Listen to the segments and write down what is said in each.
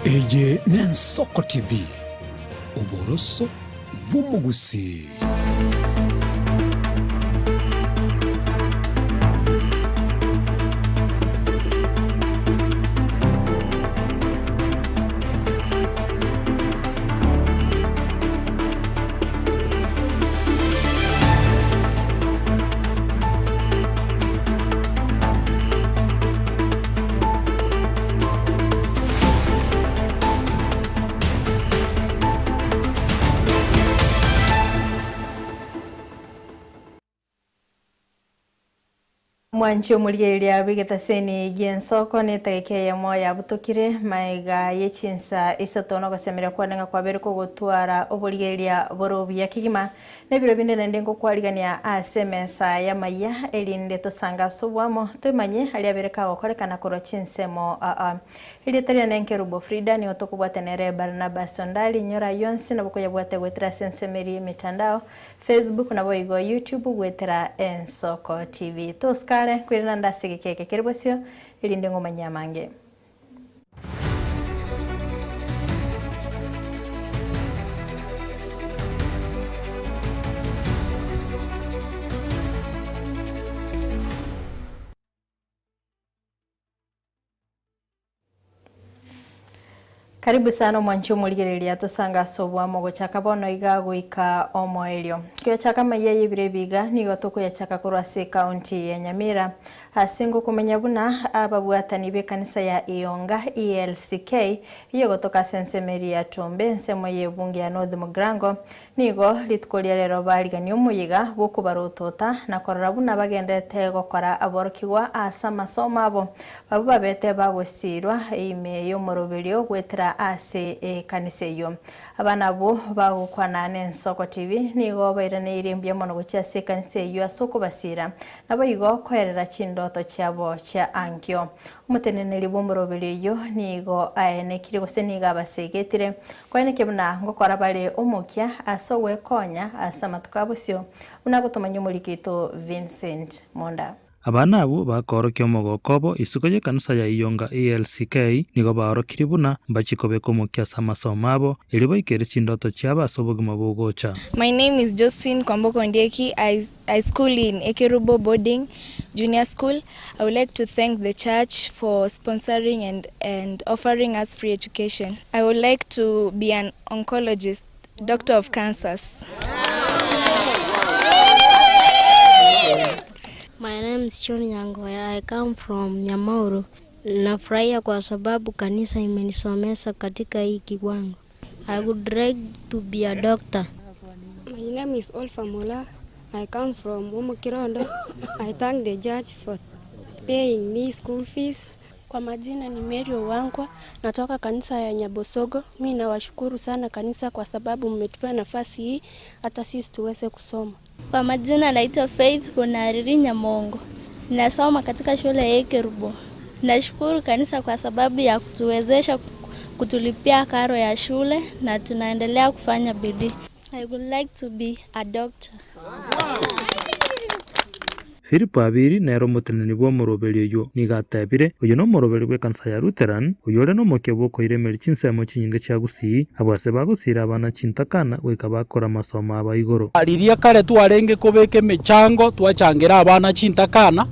Eye n'Ensoko TV, oboroso bw'omogusii. Mwanche omorigereria bw'egetaseni gi'ensoko netageka eyemo yabutokire maega ye chinsa isato nogosemeria kwane ng'a kwabeire kogotwara oborigereria bore obuya kegima. Nebiro binde naende ngokwarigania ase emesa y'amayia, erinde tosange ase oboamo, toimanye aria abere kagokorekana korwa chinsemo aa. Erieta riane nKerubo Frida, nigo tokobwate nere Barnabas Ondari, inyora ayio onsi nabo koyabwate goetera ase ensemo eria y'emetandao, Facebook naboigo YouTube goetera Ensoko TV. Tosikare nkoirana nde ase egeka eke kere bosio, erinde ngomanyie amange. Karibu sana omwanchi omorigereria tosange ase oboamo gochaka bono iga goika omoerio. Koyachaka amaiya y'ebiro ebi iga nigo tokoyachaka korwa ase ekaunti ya Nyamira Ase ngokomanya buna ababwatani b'ekanisa ya Iyonga, ELCK, eyegotoka ase ensemo eria ya Tombe, ensemo y'ebunge ya North Mugirango, nigo rituko ria rero barigania omoyega bw'okobarotota na korora buna bagenderete gokora aborokigwa ase amasomo abo abwo babete bagosiirwa ime y'omoroberio goetera ase ekanisa eyio. Abana abwo bagokwana n'Ensoko TV nigo bairaneirie mbuya mono gochia ase ekanisa eyio ase okobasiira Naboigo koerera chindoto chiabo chia ankio. Omoteneneri bw'omoroberi oyio nigo aenekirie gose nigo abasegetire, koenekia buna ngokora bare omokia ase ogwekonya ase amatuko a bosio, buna agotomanyia omoriki oito Vincent Monda. Abana abwo bakoorokia omogoko obo isiko y'ekanisa ya Iyonga ELCK nigo baorokirie buna mbachie kobeka omokia ase amasomo abo, erio baikere chindoto chiabo ase obogima bogocha. My name is Josephine Kwamboka Ondieki, I I school in Ekerubo Boarding Junior School. I would like to thank the church for sponsoring and, and offering us free education. I would like to be an oncologist, doctor of cancers. My name is John Nyangoya. I come from Nyamauru. Nafurahia kwa sababu kanisa imenisomesha katika hii kiwango. I would like to be a doctor. My name is Olfa Mola. I come from Omokirondo. I thank the judge for paying me school fees. Kwa majina ni Mary Owangwa, natoka kanisa ya Nyabosogo. Mi nawashukuru sana kanisa kwa sababu mmetupea nafasi hii hata sisi tuweze kusoma. Kwa majina naitwa Faith Bonariri Nyamongo. Nasoma katika shule ya Ekerubo. Nashukuru kanisa kwa sababu ya kutuwezesha kutulipia karo ya shule na tunaendelea kufanya bidii. I would like to be a doctor. Filipo Abiri nere omoteneni bw'omoroberio oyio nigo atebire, Oyio nomoroberi bw'ekanisa ya Lutheran, oyore nomokia bw'okoiremeria chinsemo chinyinge chia Gusii, abwo ase bagosiira abana chintakana goika bakore amasomo abo a igoro. Riria kare twarenge kobeka emechango twachangera abana chintakana,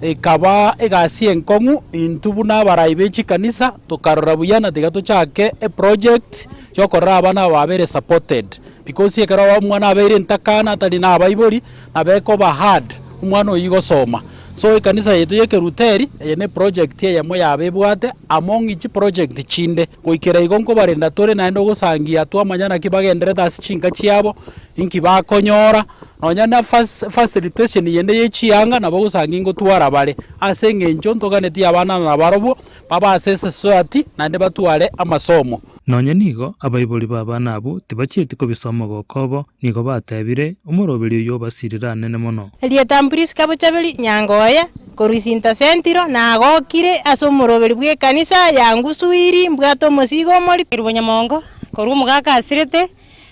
ekaba egasi enkong'u, intwe buna abarai be chikanisa tokarora buya na tiga tochake eproject yokorora abana aba babere supported. Because ekero omwana abeire entakana atari na abaibori, nabo ekoba hard omwana oyio gosoma. So ekanisa yaito ya ekeruteri, eye ne project eyemo yabo ebwate among chiproject chinde. Goikera igo nkobarenda tore naende ogosangia twamanya naki bagenderete ase chinka chiabo, inki bakonyora, nonya na facilitation yende ye chianga nabo ogosangia ngotwara bare, ase eng'encho ntoganetie abana nabarobwo babe ase esociety naende batware amasomo. Nonya nigo abaibori b'abana abwo tibachieti kobisa omogoko obo, nigo batebire, Omoroberi oyio obasirire anene mono. Erieta Prisca Bochaberi Nyangoya, korwa Isinta Central, nagokire ase omoroberi bw'ekanisa ya Ngusuiri, mbwate omosigo omorito. Kerubo Nyamongo, korwa omogaka asirete,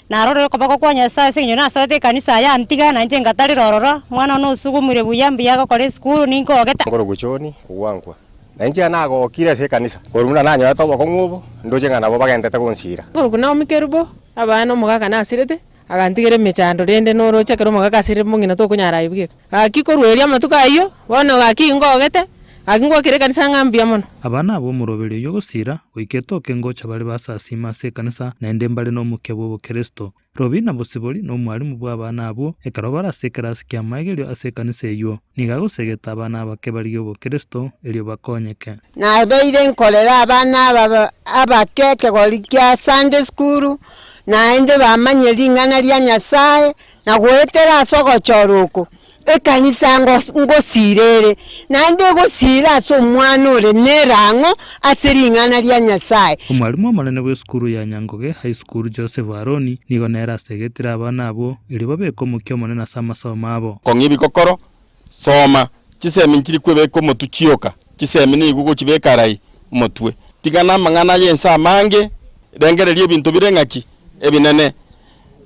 narorire okoboko kwa Nyasae ase eng'encho nasoete ekanisa aye antiga, nainche ngatarera ororo, omwana one osugumire buya, mbuya agokora esukuru, ninkogete. Nkorokwa John Ogwankwa. Na inche nagokire ase ekanisa, korwa buna nanyorete obokong'u obo, ndoche ng'a nabo bagenderete gonsiira. Korwa Naomi Kerubo, abana omogaka nasirete, agantigera emechando rende noroche ekero omogaka asirire mong'ina tokonyara aye bweka. Gaki korwa erio amatuko ayio, bono gaki ngogete, gaki ngwakire ekanisa ng'a mbuya mono. Aba nabwo omoroberi oyio ogosira, goika etoke ngocha bare basasime ase ekanisa, naende mbare nomokia bw'obokeresito. Robina Bosibori nomwalimu bw'abana abwo, ekero bare ase ekerasi ki'amaegerio ase ekanisa eyio, nigo agosegeta abana abake barigie obokeresito, erio bakonyeke. Nabeire nkorera abana aba abake ekegori kia Sunday school, naende bamanye ring'ana ria Nyasaye, na goetera ase ogochora oko, Ekanisa ngosiira ere, naende egosiira ase omwana ore nerang'o ase ring'ana ria Nyasae. Omwalimu omonene bw'esukuru ya Nyangoge High School Joseph Aroni nigo nere asegetire abana abwo erio babeke omokia omonene ase amasomo abo. Kong'a ebikokoro, soma, chisemi nchiri kwebeka omotwe chioka, chisemi nigo ogochibeka arai omotwe. Tigana amang'ana y'ense amange, rengereria ebinto bire ng'aki? Ebinene.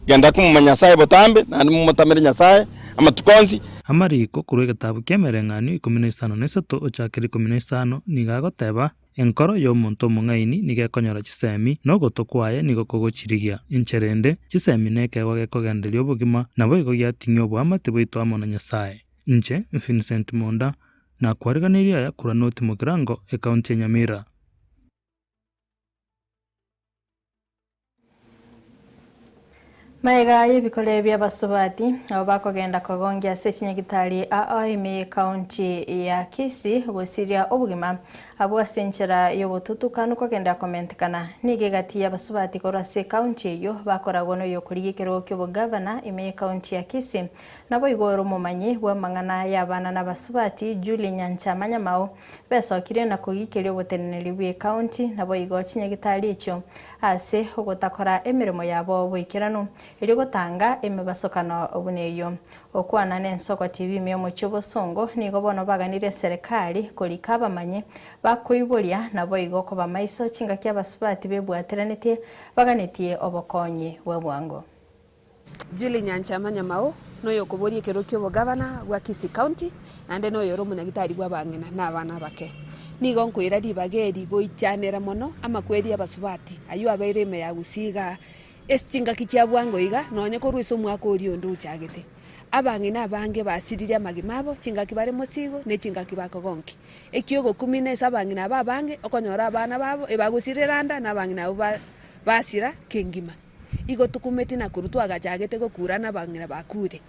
Genda komomanya Nyasae botambe, naende momotamere Nyasae amatuko onsi. Amariko korwa egetabu ki'Emereng'anio 13 ochakere 15 nigo agoteba, Enkoro y'omonto omong'aini nigo ekonyora chisemi, na ogoto kwaye nigo kogochirigia. Enchera ende, chisemi nekeegwa gekogendereria obogima, naboigo giatinyia oboamate bwaito amo na Nyasae. Inche, Vincent Monda, nakwariganirie aya korwa North Mugirango, Ekaunti ya Nyamira. Magega y'ebikore bi'abasubati abo bakogenda kogongia ase chinyagitari ao ime y'ekaunti ya Kisii gosiria obogima abwo ase enchera y'obotutukanu kogenda komentekana. Nigo egati y'abasubati korwa ase ekaunti eyio bakoragwa noyokorigia ekerogo ki'obogavana ime y'ekaunti ya Kisii Naboigo ore omomanyi bw'amang'ana y'abana na abasubati Julie Nyanchama Nyamao Besokire na kogikeria oboteneneri bw'ecounty naboigo chinyagitari echio ase ogotakora emeremo yabo boikeranu erio gotanga emebasokano buna eyio. Okwana n'ensoko TV ime y'omochie obosongo nigo bono baganire eserekari korika abamanyi bakoiboria naboigo koba maiso chingaki abasubati bebwateranetie baganetie obokonyi bwa bwango. Julie Nyanchama Nyamao noyokoboria ekerogo ki'obogavana bwa Kisii County, naende noyore omonyagitari bw'abang'ina na abana abake. Nigo nkoira ribaga eri goichanera mono amakweri y'abasubati ayio abeire ime ya Gusii igaa ase chingaki chia bwango iga nonye korwa ase omwaka oria onde ochagete. Abang'ina abange basiririe amagima abo chingaki bare mosigo ne chingaki bakogonkia. Ekiogokumina ase abang'ina aba abange okonyora abana babo ebagosirera nda na abang'ina abwo basira kengima. Igo tokumeti na korwa twagachagete gokura nabang'ina bakure.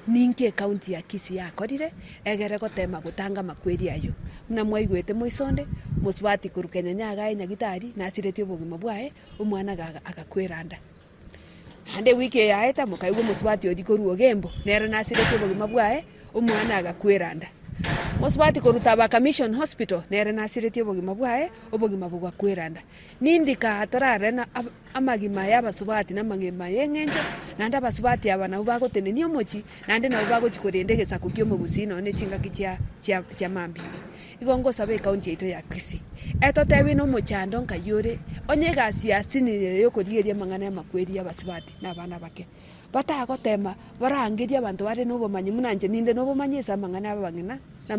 Ninki ecounty ya Kisii yakorire egere gotema gotanga amakweri ayio? Buna mwaigwete moisonde, mosubati korwa Kenya nyaga aye nyagitari nasiretie obogima bwaye, omwana agakwera nda. Naende ewiki eye yaeta mokaigwa omosubati oria korwa Ogembo nere nasiretie obogima bwaye, omwana agakwera nda. Mosubati korwa Tabaka Mission Hospital nere nasiretie obogima bwaye, obogima bogakwera nda. Nindi kaa torarore na amagima y'abasubati namagima y'eng'encho, naende abasubati aba nabwo bagotenenia omochie, naende nabwo bagochia korenda egesaku kia omogusii nonye ne chingaki chia chia chia mambia. Igo ngosaba ecounty yaito ya Kisii, etotebie na omochando nkai ore, onye egasi yasinire yokorigereria amang'ana y'amakweri y'abasubati na abana abake, batagotema barangerie abanto bare na obomanyi buna inche ninde na obomanyi ase amang'ana y'abang'ina na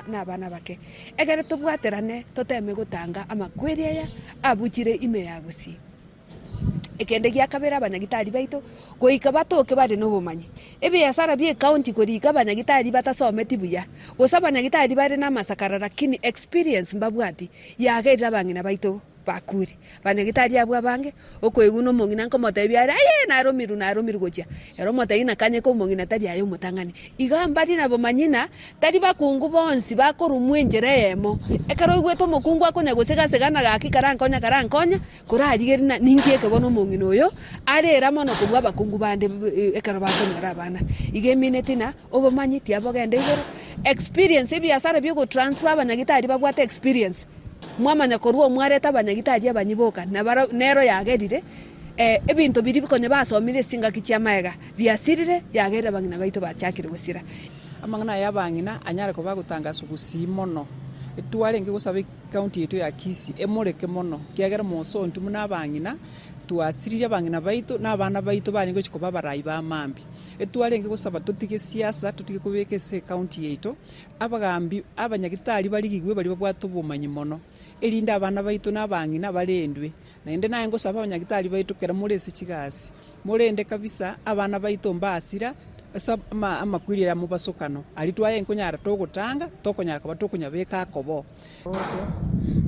na abana abake. Ekero tobwaterane toteme gotanga amakweri aya abuchire ime ya Gusii. Ekende gia kabere abanyagitari baito goika batoke bare na obomanyi. Ebiasara bia ecounty korika abanyagitari batasometi buya, gose abanyagitari bare na amasakara lakini experience mbabwati, yagerire abang'ina baito. Bakure. Banyagitari abwo abange, okoigwa nomong'ina nkomotebia are, Aye! Naromirwe, naromirwe gochia. Ere omotebia, Nakanyeka omong'ina tari aye omotang'ani. Iga mbari nabomanyi ng'a tari bakungu bonsi bakorumwa enchera eyemo. Ekero oigwete omokungu akonya gosega-segana gaki karankonya karankonya, korarigereria ng'a ninki eke bono omong'ina oyo arera mono kobua abakungu bande ekero bakonyora abana. Iga emineti ng'a obomanyi tiabogenda igoro, experience, ebiasara bia ogotransfer abanyagitari babwate experience. Mwamanya korwa omwarete abanyagitari abanyiboka, na barabwo nero yagerire ebinto biria konya basomire ase chingaki chi'amaega biasirire, yagerire abang'ina baito bachakire gosira. Amang'ana aya abang'ina anyare koba agotangaswa gusii mono. Twarenge gosaba ecounty yaito ya Kisii emoreke mono, ekiagera moso intwe buna abang'ina twasiririe abang'ina baito na abana baito barenge gochia koba abarai ba mambia. Etwarenge gosaba totige siasa, totige kobeka ase ecounty yaito, abagambi abanyagitari barigigwe baria babwate obomanyi mono, erinde abana baito na abang'ina barendwe. Naende naye ngosaba abanyagitari baito ekero more ase chigasi, morende kabisa abana baito mbasira ase amakweri aya mobasokano, aria twaye nkonyara togotanga, tokonyara koba tokonyabeka akoboo.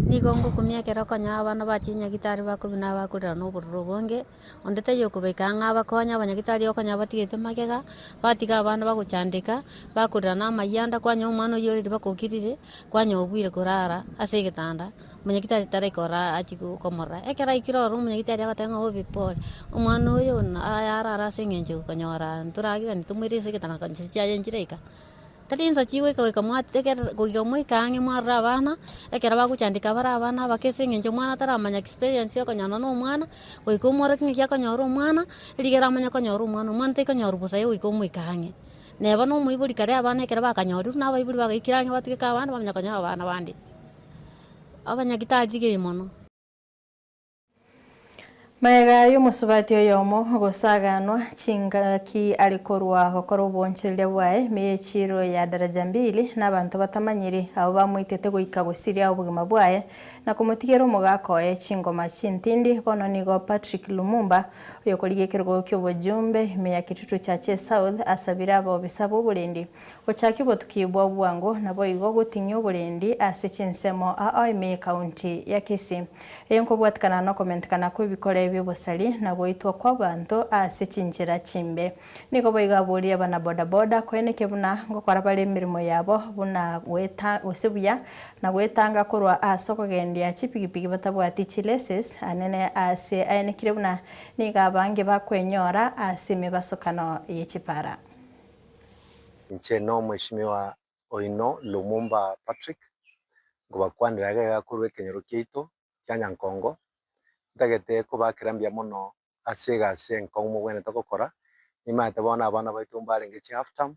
Nigo ngokumia ekero okonyoa abana ba chinyagitari bakobina bakorera na obororo obonge, onde taiyo okobaika ang'e abakonye abanyagitari okonya batigete magega, batiga abana bagochandeka, bakorera na amayianda kwanyora omwana oyio oriri bakokirire, kwanyora obwire korara ase egetanda. Omonyagitari taraikora achie komorora. Ekero aikire ororo omonyagitari agoteba ng'a obe pole, omwana oyo ayarare ase eng'encho okonyora ntoragigani tomoire ase egetanda chinsa chiaye nchire iga. Tari chinsa chigoika goika mwategerera goika moike ang'e mwarora abana, ekero bagochandeka bare abana abake ase eng'encho omwana taramanya experience ya okonyora na omwana, goika omworokia ng'aki akonyora omwana, rigere amanye konyora omwana, omwana taikonyorwa bosa igo goika omoike ang'e. Neba na omoibori kare abana ekero bakanyorirwe na abaibori bagaikire ang'e batugeke abana bamanya konyora abana bande. Abanyagitari rigeri mono. Magega y'omosubati oyomo gosaganwa chingaki are korwa gokora obonchereria bwaye ime y'echiiro ya Daraja Mbili n'abanto batamanyiri abwo bamoitete goika gosiria obogima bwaye na komotigera omogaka oye chingoma chintindi bono nigo Patrick Lumumba oyokorigia ekerogo ki'obojumbe ime ya Kitutu Chache South asabire abobisa b'oborendi Gochakia obotuki bwa bwango naboigo goting'ia oborendi ase chinsemo ao ime y'ecounty ya Kisii. Eye nkobwatikana nokomentekana kw'ebikore bi'obosari na goitwa kw'abanto ase chinchera chimbe. Nigo boigo aborire abana boda boda koenekia buna ngokora bare emeremo yabo buna goeta gose buya na goetanga korwa ase okogendia chipigipigi batabwati chileses anene ase aenekire buna nigo abange bakwenyora ase emebasokano ye chipara. Inche nomweshimiwa oino Lumumba Patrick, nkobakwanera iga iga korwa ekenyoro kiaito kia Nyankongo, ntagete kobakera mbuya mono ase egasi enkong'u mobwenerete gokora, nimanyete bono abana baito mbarenge chi half term,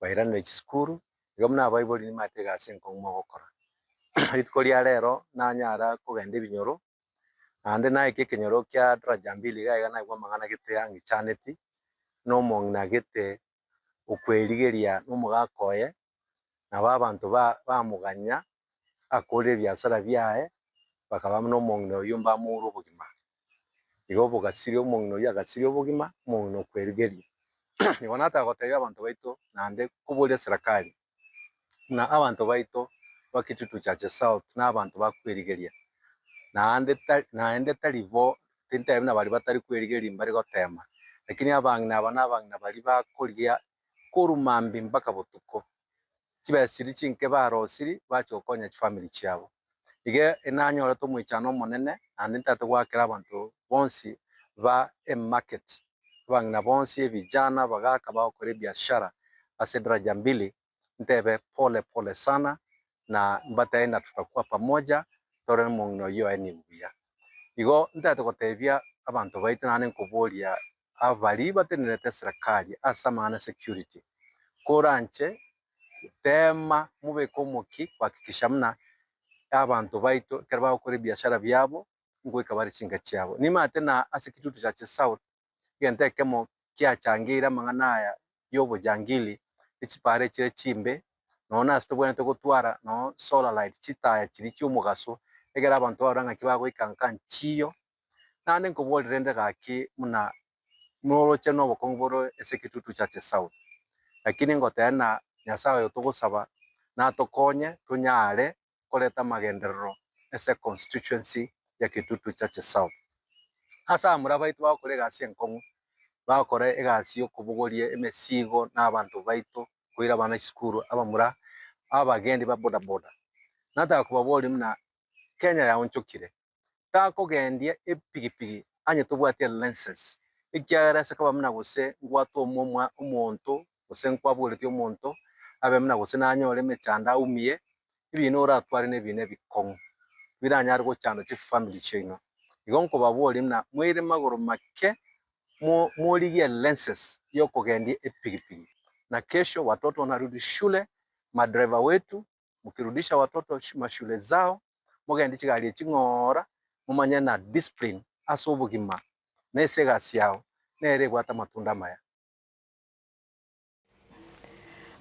bairanire chisukuru, igo buna abaibori nimanyete egasi enkong'u mogokora. Rituko ria rero nanyara kogenda ebinyoro, naende naika ekenyoro kia Daraja Mbili iga iga naigwa amang'ana gete ang'ichaneti, na omong'ina gete okwerigeria nomogaka oye, nabo abanto bamoganya akore ebiasara biaye, bakaba buna omong'ina oyio mbamoure obogima. Igo bogasiria omong'ina oyio agasiria obogima, omong'ina okwerigeria. Igo nataka gotebia abanto baito naende koboria eserekari, buna abanto baito ba Kitutu Chache South na abanto bakwerigeria, naende tari naende tari bo tintebi buna baria batari kwerigeria mbari gotema, lakini abang'ina aba na abang'ina baria bakorigia korwa mambia mpaka botuko, chibesa chiria chinke barosirie bacha gokonya chifamiri chiabo. Iga enanyorete omoichano omonene naende ntagete goakera abanto bonsi ba emarket, abang'ina bonsi, ebijana, abagaka bagokora ebiashara ase daraja mbili, ntebe pole pole sana na mbatebie ng'a tutakuwa pamoja tore omong'ina oyio aye nigo buya. Igo ntagete gotebia abanto baito naende nkoboria abaria batenenerete eserekari ase amang'ana security, koranche Teema mobeke omokia kuhakikisha buna abanto baito ekero bagokora ebiashara biabo ngoika bare chinka chiabo. Nimanyete na ase Kitutu Chache South egento ekemo kiachangeire amang'ana aya ya obojangili, echipara echire chimbe, nonya na ase tobwenerete gotwara nonya solar light chitaya chiria chia omogaso ekero abanto barora ng'aki bagoika nka nchiyo. Naende nkoboria rende gaki buna noroche nobokong'u bore ase Kitutu Chache South, lakini ngoteba ng'a Nyasaye oyo togosaba natokonye tonyare koreta amagenderero ase econstituency ya Kitutu Chache South. Ase abamura baito bagokora egasi enkong'u, bagokora egasi ya okobogoria emesigo na abanto baito koira abana chisukuru, abamura abagendi ba bodaboda. Nataka kobaboria buna Kenya yaonchokire, takogendia epigipigi onye tobwati elicense, ekiagera ase koba buna gose ngwate omomwa omonto gose nkwaboretie omonto abe buna gose nanyore emechando aumie, ebina oratware na ebina ebikong'u biranyare gochanda chifamiri chiaino. Igo nkobaboria buna moire magoro make mo morigie elicense ya okogendia epigipigi, na kesho watoto wanarudi shule, madriver wetu. mukirudisha watoto mashule zao, mogende chigari echi ng'oora, momanye na discipline ase obogima na ase egasi yao, nere ebwate amatunda amaya.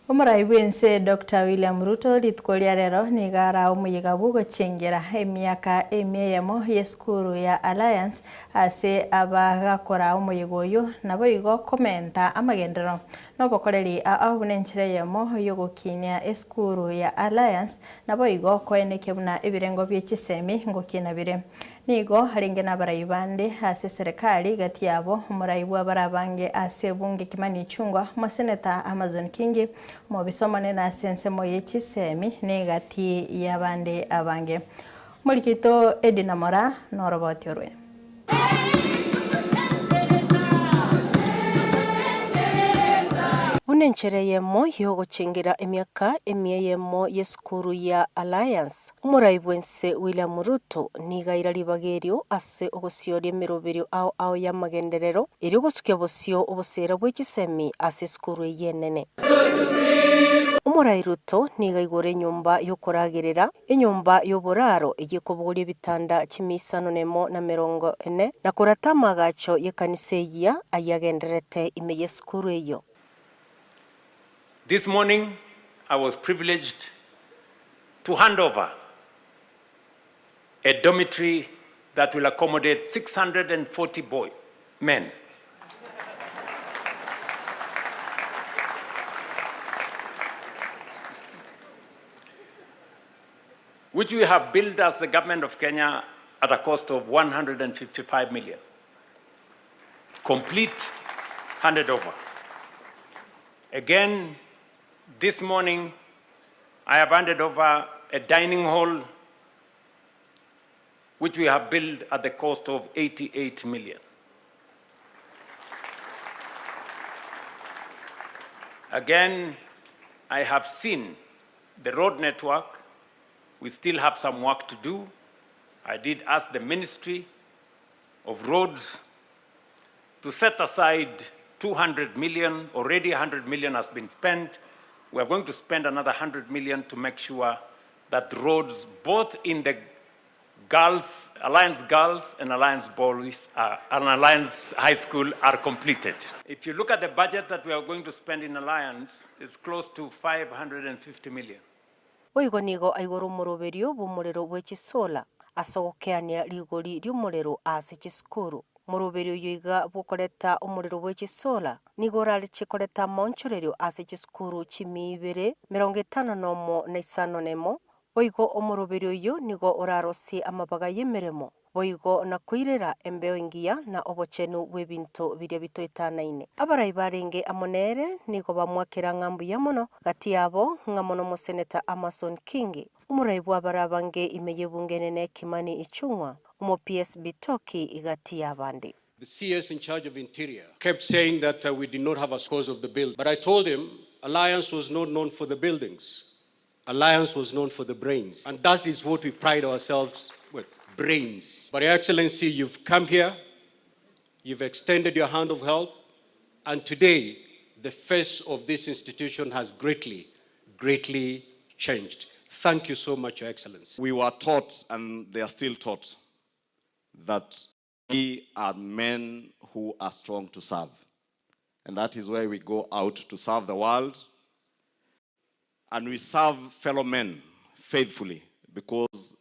Omorai bw'ense Doctor William Ruto rituko ria rero nigo ara omoyega bw'ogochengera emiaka emia eyemo y'esukuru ya Alliance ase abagakora omoyega oyio naboigo komenta amagenderero nobokoreri ao buna enchera eyemo y'ogokinia esukuru ya Alliance naboigo koenekia buna ebirengo bie chisemi ngokina bire. Nigo arenge nabarai bande ase eserekari gati yabo omorai bw'abare abange ase ebunge Kimani Ichung'wa, omoseneta Amason Kingi, omobisa omonene ase ensemo ye chisemi na egati y'abande abange. Omoriki oito Edina Moraa noroboti orwe. Buna enchera eyemo y'ogochengera emiaka emia eyemo y'esukuru ya Alliance, Omorai bw'ense William Ruto nigo aira ribaga erio ase ogosioria emeroberio ao ao y'amagenderero erio gosukia bosio oboseera bwe chisemi ase esukuru eyio enene. Omorai Ruto nigo aigora enyomba y'okoragerera, enyomba y'oboraro eyio ekobogoria ebitanda chimia isano nemo na merongo ene, na korata amaagacho y'ekanisa eyia ayio agendererete ime y'esukuru eyio. This morning I was privileged to hand over a dormitory that will accommodate 640 boy, men. Which we have built as the government of Kenya at a cost of 155 million. Complete, handed over. Again, this morning, I have handed over a dining hall which we have built at the cost of 88 million. Again, I have seen the road network. We still have some work to do. I did ask the Ministry of Roads to set aside 200 million. Already 100 million has been spent. We are going to spend another 100 million to make sure that roads, both in the Girls, Alliance Girls and Alliance Boys and Alliance High School are completed. If you look at the budget that we are going to spend in Alliance, it's close to 550 million. Boigo nigo aigora omoroberio bw'omorero bwe chisola ase ogokeania rigori ri'omorero ase chisukuru. Omoroberio oyio iga bw'okoreta omorero bwe chisola nigo orareche koreta amaonchorerio ase chisukuru chimia ibere, 51 na isano nemo, Boigo omoroberio oyio nigo orarosie amabaga y'emeremo, boigo na koirera embeo engiya na obochenu bw'ebinto biria bitoetanaine. Abarai barenge amo nere nigo bamwakera ng'a mbuya mono, gati yabo ng'a mono Omoseneta Amason Kingi, omorai bw'abare abange ime y'ebunge enene Kimani Ichung'wa, omo PS Bitoki gati y'abande. The CS in charge of Interior kept saying that we did not have a cause of the building. But I told him Alliance was not known for the buildings. Alliance was known for the brains. And that is what we pride ourselves with brains. But, Your Excellency, you've come here, you've extended your hand of help, and today the face of this institution has greatly, greatly changed. Thank you so much, Your Excellency. We were taught, and they are still taught, that we are men who are strong to serve. And that is where we go out to serve the world. And we serve fellow men faithfully because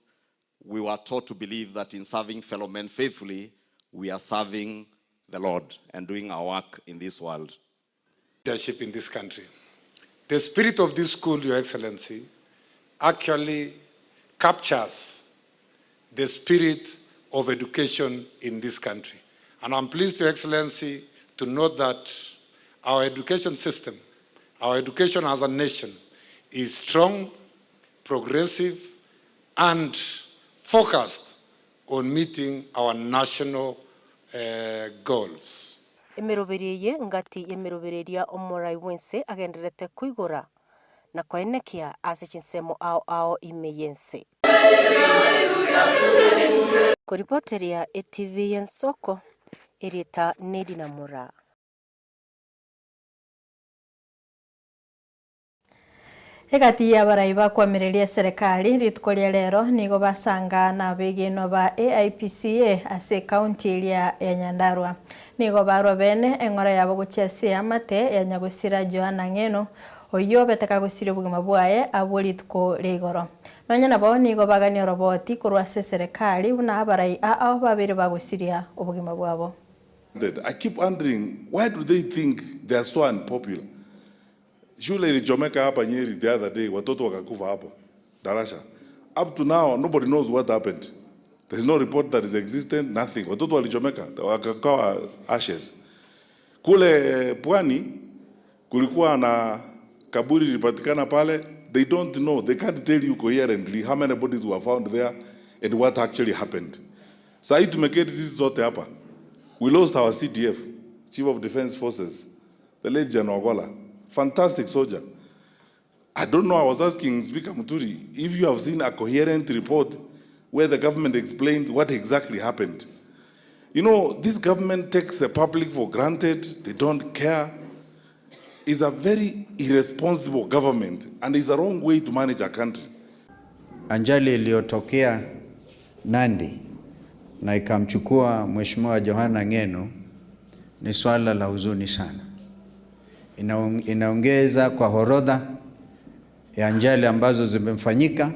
we were taught to believe that in serving fellow men faithfully, we are serving the Lord and doing our work in this world. Leadership in this country. The spirit of this school, Your Excellency, actually captures the spirit of education in this country. And I'm pleased, Your Excellency, to note that our education system, our education as a nation, is strong, progressive, and focused on meeting our national uh, goals. Emeroberio eye ngati y'emeroberio eria omorai bw'ense agendererete koigora na koenekia ase chinsemo ao ao ime y'ense. Koripoteria etv y'ensoko, erieta Nedina Moraa. Egati y'abarai bakwamireria eserekari rituko ria rero nigo basanga nabegenwa ba AIPCA ase ekaunti eria ya Nyandarua. Nigo barwa bene eng'ora yabo gochia ase eamate ya nyagosira Johana Ng'eno, oyio obete kagosiria obogima bwaye abwo rituko ria igoro. Nonya nabo nigo bagania oroboti korwa ase eserekari buna abarai ao babeire bagosiria obogima bwabo. I keep wondering why do they think they are so unpopular? Shule ilichomeka hapa Nyeri the other day, watoto wakakufa hapo darasha. Up to now nobody knows what happened. There is no report that is existent, nothing. Watoto walichomeka wakakawa ashes. Kule Pwani kulikuwa na kaburi ilipatikana pale. They don't know, they can't tell you coherently how many bodies were found there and what actually happened. Saa hii tumeketi sisi zote hapa. We lost our CDF, Chief of Defense Forces, the late General Ogolla. Fantastic soldier. I don't know, I was asking Speaker Muturi if you have seen a coherent report where the government explained what exactly happened. You know, this government takes the public for granted, they don't care. It's a very irresponsible government and it's a wrong way to manage a country. Ajali iliyotokea Nandi na ikamchukua Mheshimiwa Johana Ng'eno ni swala la huzuni sana. Inaongeza kwa horodha ya ajali ambazo zimefanyika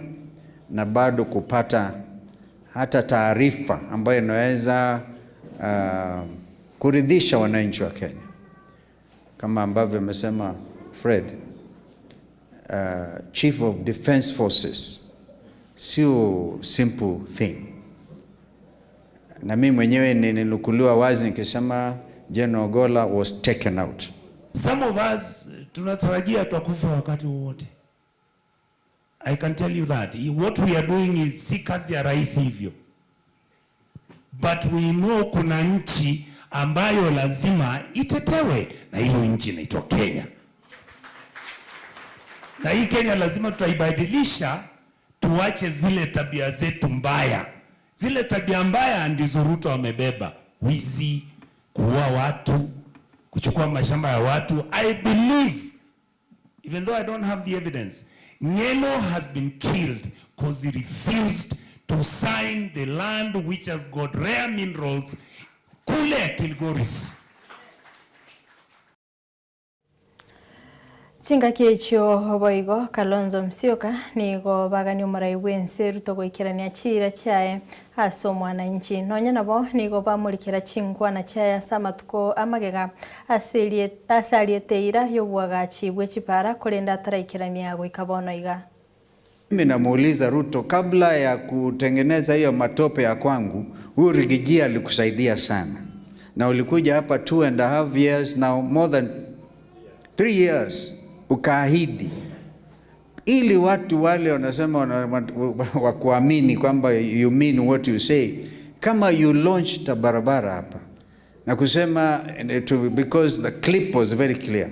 na bado kupata hata taarifa ambayo inaweza kuridhisha wananchi wa Kenya. Kama ambavyo amesema Fred, Chief of Defense Forces sio simple thing. Na mimi mwenyewe nilinukuliwa wazi nikisema General Ogolla was taken out. Some of us tunatarajia tutakufa wakati wowote. I can tell you that. What we are doing is si kazi ya rais hivyo. But we know kuna nchi ambayo lazima itetewe, na hiyo nchi inaitwa Kenya. Na hii Kenya lazima tutaibadilisha, tuache zile tabia zetu mbaya. Zile tabia mbaya ndizo Ruto amebeba: wizi, kuua watu, kuchukua mashamba ya watu. I believe, even though I don't have the evidence, Ng'eno has been killed because he refused to sign the land which has got rare minerals kule Kilgoris. Chingaki echio boigo Kalonzo Musyoka nigo bagani omorai bwense Ruto goikerania chiira chiaye ase omwananchi. Nonya nabo nigo bamurikera chinkwana chiaye ase amatuko amagega ase ariete eira y'obwagachi bwe chipara korenda ataraikerania goika bono iga. Mimi namuuliza Ruto, kabla ya kutengeneza hiyo matope ya kwangu, huyu Riggy G alikusaidia sana. Na ulikuja hapa 2.5 years now, more than 3 years, ukaahidi ili watu wale wanasema wakuamini kwamba you mean what you say. Kama you launched a barabara hapa na kusema, because the clip was very clear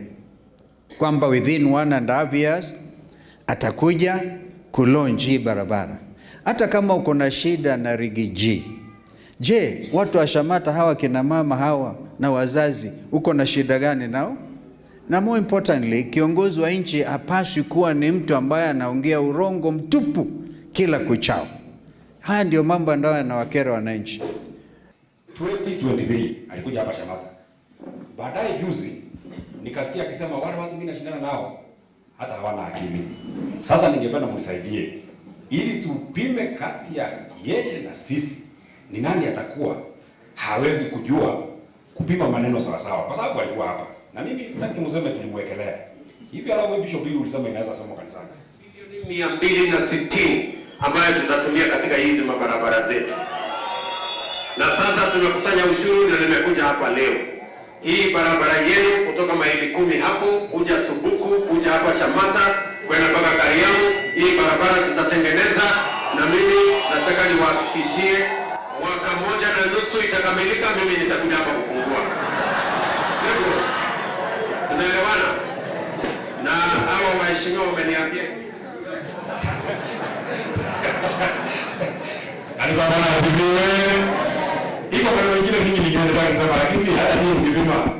kwamba within 1.5 years atakuja kulaunch hii barabara. Hata kama uko na shida na Riggy G, je, watu wa Shamata hawa kina mama hawa na wazazi, uko na shida gani nao? Na more importantly, kiongozi wa nchi hapaswi kuwa ni mtu ambaye anaongea urongo mtupu kila kuchao. Haya ndio mambo ambayo yanawakera wananchi. 2023 alikuja hapa Shamata. Baadaye juzi nikasikia akisema wale watu mimi nashindana nao hata hawana akili. Sasa ningependa mnisaidie ili tupime kati ya yeye na sisi ni nani atakuwa hawezi kujua kupima maneno sawa sawa, kwa sababu alikuwa hapa. Na mimi sitaki mseme tulimwekelea. Hivi alafu wewe Bishop huyu ulisema inaweza soma kanisani. Bilioni 260 ambayo tutatumia katika hizi mabarabara zetu. Na sasa tumekusanya ushuru na nimekuja hapa leo. Hii barabara yenu kutoka maili 10 hapo kuja Subuku, kuja hapa Shamata, kwenda mpaka Kariamu, hii barabara tutatengeneza, na mimi nataka niwahakikishie mwaka 1.5 itakamilika, mimi nitakuja hapa kufungua. Tunaelewana? Na hawa waheshimiwa wameniambia. Alikuwa bwana asifiwe. Iko kwa wengine mingi ningependa kusema, lakini hata mimi ukipima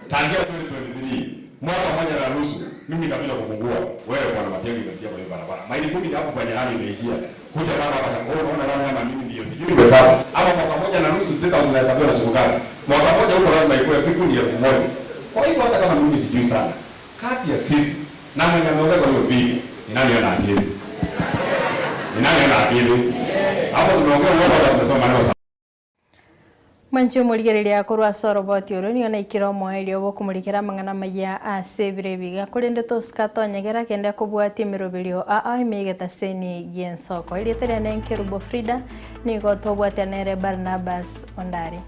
tangia 2023 mwaka 1.5 mimi nikakuja kufungua. Wewe bwana Matiang'i umepitia kwa hiyo barabara. Maili kumi hapo kwenye lami imeishia. Kuja kama hapa sasa, wewe unaona lami ama mimi ndio sijui kuhesabu. Ama mwaka moja na nusu state house inahesabiwa na siku ngapi? Mwaka moja huko lazima ikuwe siku ni 1000. Kwa hivyo hata kama mimi sijui sana, kati ya sisi na mwenye ameongea kwa hiyo video, ni nani ana akili? Ni nani ana akili? Hapo tumeongea uongo hata tumesoma maneno sawa. Mwanche omorigereria korwa ase oroboti oro nigo naikire omoerio bw'okomorikera amang'ana amaya ase ebiro ebiga korende tosika tonyegera kende kobwatia emeroberio aa ime egetaseni gi'ensoko. Erieta riane Nkerubo Frida nigo tobwatia nere Barnabas Ondari.